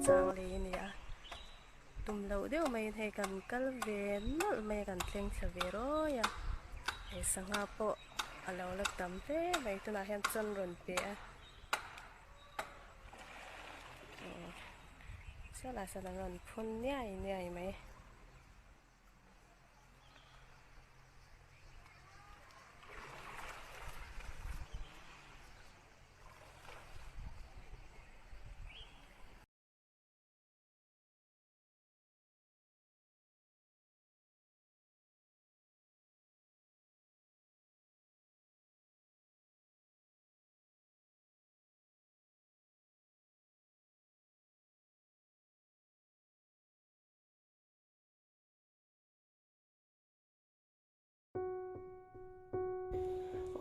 chang lei a ni a tum loh deuh maiin hei kan kal ve nawlh mai a kan thleng thla ve rawi a hei sangha pawh a lo la tam hle mai tunah hian chawn rawn pe a saw lai sawn an rawn phun niai niai mai.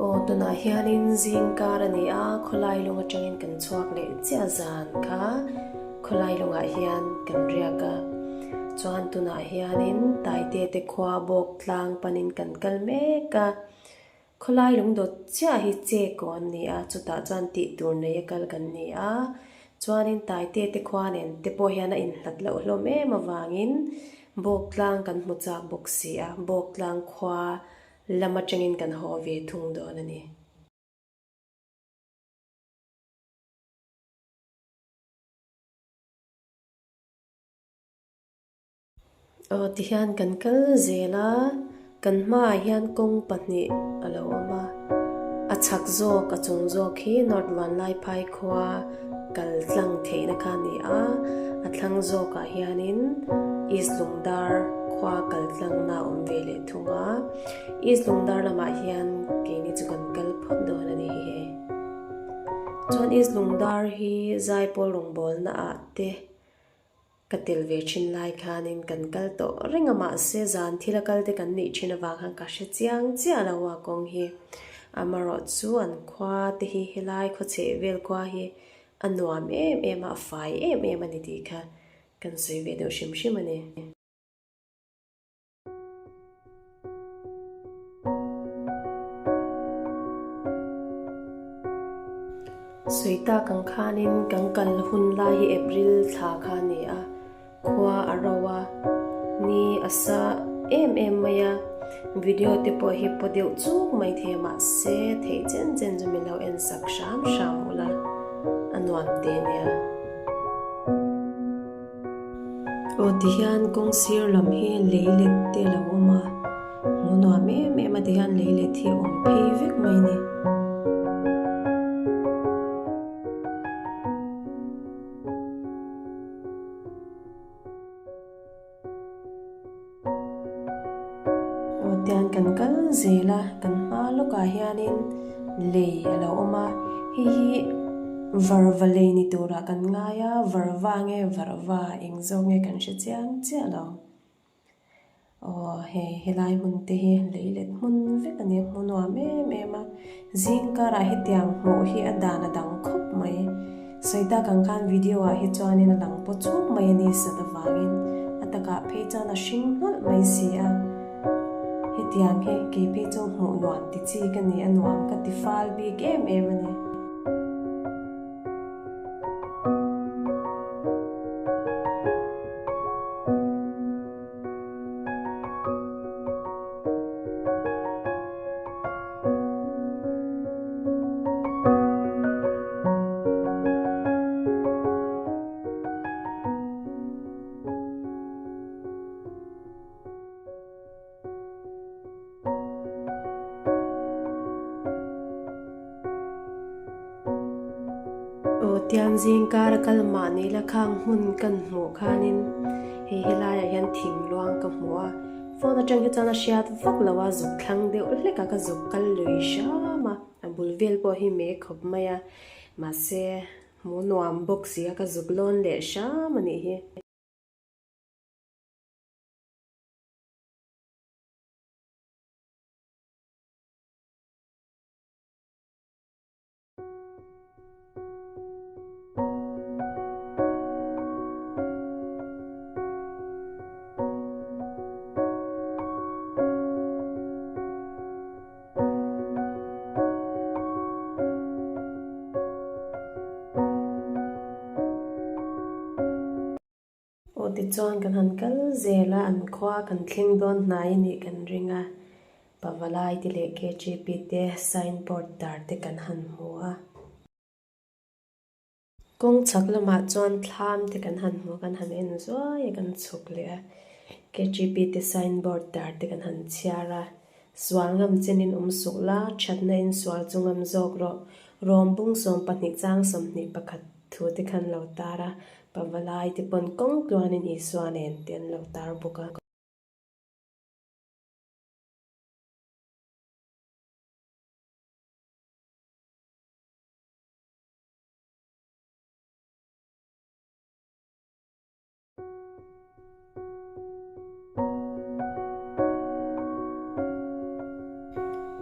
Aw tunah hianin zing kar a ni a, khawlai lung atangin kan chhuak leh chiah zan kha khawlai lungah hian kan riak a, chuan tunah hianin Taite te khua bawk tlang panin kan kal mek a, khawlai lung dawt chiah hi che kaw an ni a, chutah chuan tih tur nei a kal kan ni a, chuanin Taite te khua nen te pawh hian a inhlat loh hlawm em avangin Bawk tlang kan hmu chak bawk si a, bawk tlang khua lam atangin kan haw ve thung dawn a ni. Aw tihian kan kal zel a, kan hmaah hian kawng pahnih a lo awm a, a chhak zawk a chung zawk hi North Vanlaiphai khua kal tlang theihna kha a ni a, a thlang zawkah hianin East Lungdar khua kal tlangna a awm ve leh thung a, East Lungdar lamah hian keini chu kan kal phawt dawn a ni hi hei. Chuan East Lungdar hi Zaipawl rawngbawlna ah te Ka tel ve thin lai khanin kan kal tawh reng a mahse zan thil a kal te kan nih thin avang khan ka hre chiang chiah lo a kawng hi. Amarawh chu an khua te hi helai khaw chheh vel khua hi a nuam em em a, a fai em em a ni tih kha kan sawi ve deuh hrim hrim a ni. Sawi tak ang khanin kan kal hun lai hi April thla kha a ni a, khua a ro a, ni a sa em em mai a, video te pawh hi paw deuh chuk mai thei a mahse theih chen chen chu min lo en sak hram hram ula a nuam te nia. Aw tihian kawng sir lam hi lei let te a lo awm a, hmuh nuam em em a tihian lei let hi a awm phei vek mai a ni. Aw tian kan kal zel a kan hma lawkah hianin lei a lo awm a hei hi varva lei ni turah kan ngai a varva nge varva eng zawk nge kan hre chiang chiah lo aw hei helai hmun te hi lei let hmun vek a ni a hmu nuam em em a zing karah hetiang hmuh hi a dan a dang khawp mai. Sawi tak ang khan video ah hi chuanin a lang paw chuk mai a ni sat avangin a takah phei chuan a hring hnawlh mai si a. Hetiang hi kei phei chu hmuh nuam ti chi ka ni a nuam ka ti fal bik em em a ni. Aw tiang zing kar a kal mahni la khang hmun kan hmuh khanin hei helaiah hian thing luang ka hmu a. Phone atang hi chuan a hriat vak lo a, zuk thlang deuh hlek a ka zuk kal lui hram a, a bul vel pawh hi mei khawp mai a, mahse hmuh nuam bawk si a ka zuk lawn leh hram a nih hi. Aw tichuan kan han kal zel a, an khua kan thleng dawn hnai a nih kan ring a, Pavalai te leh KGP te sign board dar te kan han hmu a. Kawng chhak lamah chuan thlam te kan han hmu a, kan han en zuai a, kan chhuk leh a, KGP te sign board dar te kan han chhiar a, Sual ngam chenin awm suh la, thatna in sual chu ngam zawk rawh. Rawm bung 12 chang 21 thu te khan lo tar a, Pavalai te pawn kawng tluanin Isua nen te an lo tar bawk a.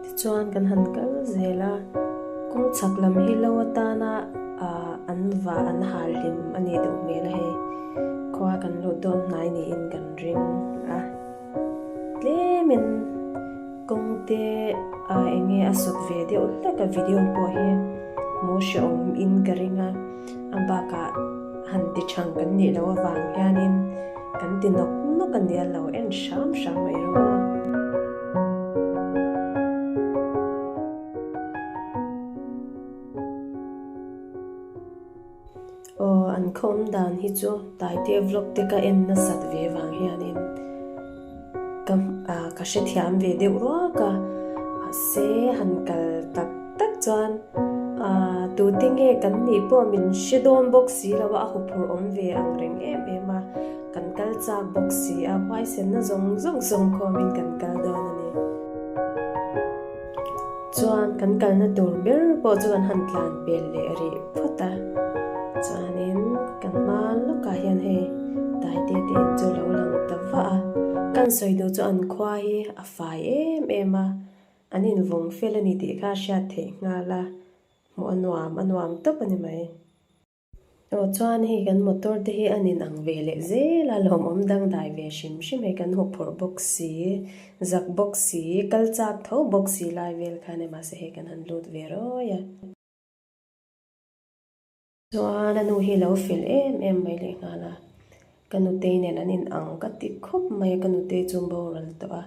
Tichuan kan han kal zel a, kawng chhak lam hi lo atana ah an va an hal hlim a nih duh hmel a hei khua kan lut dawn hnai niin kan ring a tlemin kawng te ah eng nge a sawt ve deuh hlek a video pawh hi hmuh hrehawm in ka ring a. A bakah han ti chhang kan nih loh avang hianin kan ti nawk nawk a nia lo en hram hram mai rawh aw. Aw an khaw awm dan hi chu Taite vlog te ka en nasat ve vang hianin ka ka hrethiam ve deuh ruak a mahse han kal tak tak chuan aaa tute nge kan nih pawh min hre dawn bawk si lo a a huphurh awm ve ang reng em em a kan kal chak bawk si a huaisenna zawng zawng zawng khawmin kan kal dawn a ni. Chuan kan kalna tur ber pawh chu kan han tlan pel leh rih phawt a chuanin kan hma lawkah hian hei Taite te in chu lo lang ta vah a kan sawi duh chu an khua hi a fai em em a an invawng fel a ni tih kha a hriat theih nghal a hmuh a nuam a nuam tawp a ni mai. Aw chuan hei kan motor te hi an in ang ve leh zel a lawmawm dangdai ve hrim hrim hei kan huphurh bawk si zak bawk si kal chak tho bawk si lai vel khan e mahse hei kan han lut ve rawi a. Chuan a nu hi lo fel em em mai leh nghal a ka nutei nen an in ang ka ti khawp mai a ka nutei chu boral tawh a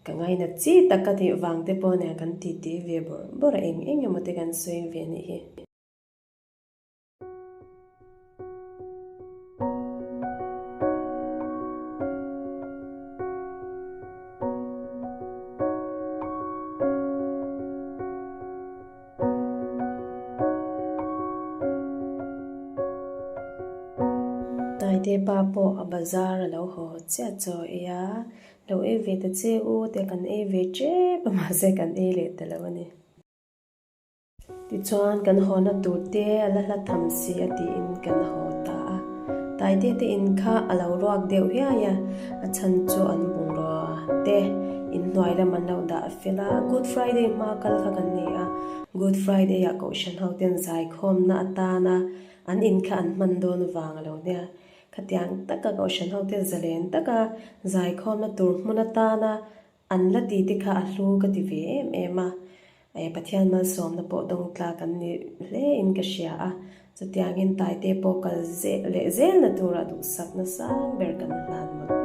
ka ngainat chi tak ka tih vang te pawh nen kan titi ve bawrh bawrh a eng eng emaw te kan sawi ve nih hi. Taite pa pawh a bazar a lo haw chiah chaw ei a, lo ei ve ta che u te kan ei ve tep a mahse kan ei leh ta lo a ni. Tichuan kan hawna tur te a la hla tham si a tiin kan haw ta a. Taite te in kha a lo ruak deuh hiai a, a chhan chu an bungrua te inhnuai lam an lo dah fel a. Good Friday hma kal kha kan ni a, Good Friday ah Kohhran ho ten zaikhawmna atana an in kha an hman dawn vang a lo nia. Khatiang taka Kohhran ho te zalen taka zaikhawmna tur hmun atana An la ti te kha a hlu ka ti ve em em a, eh Pathian malsawmna pawh dawng tlak an ni hle in ka hria a, chutiangin Taite pawh kal leh zelna tura duhsakna sang ber kan hlan mawlh.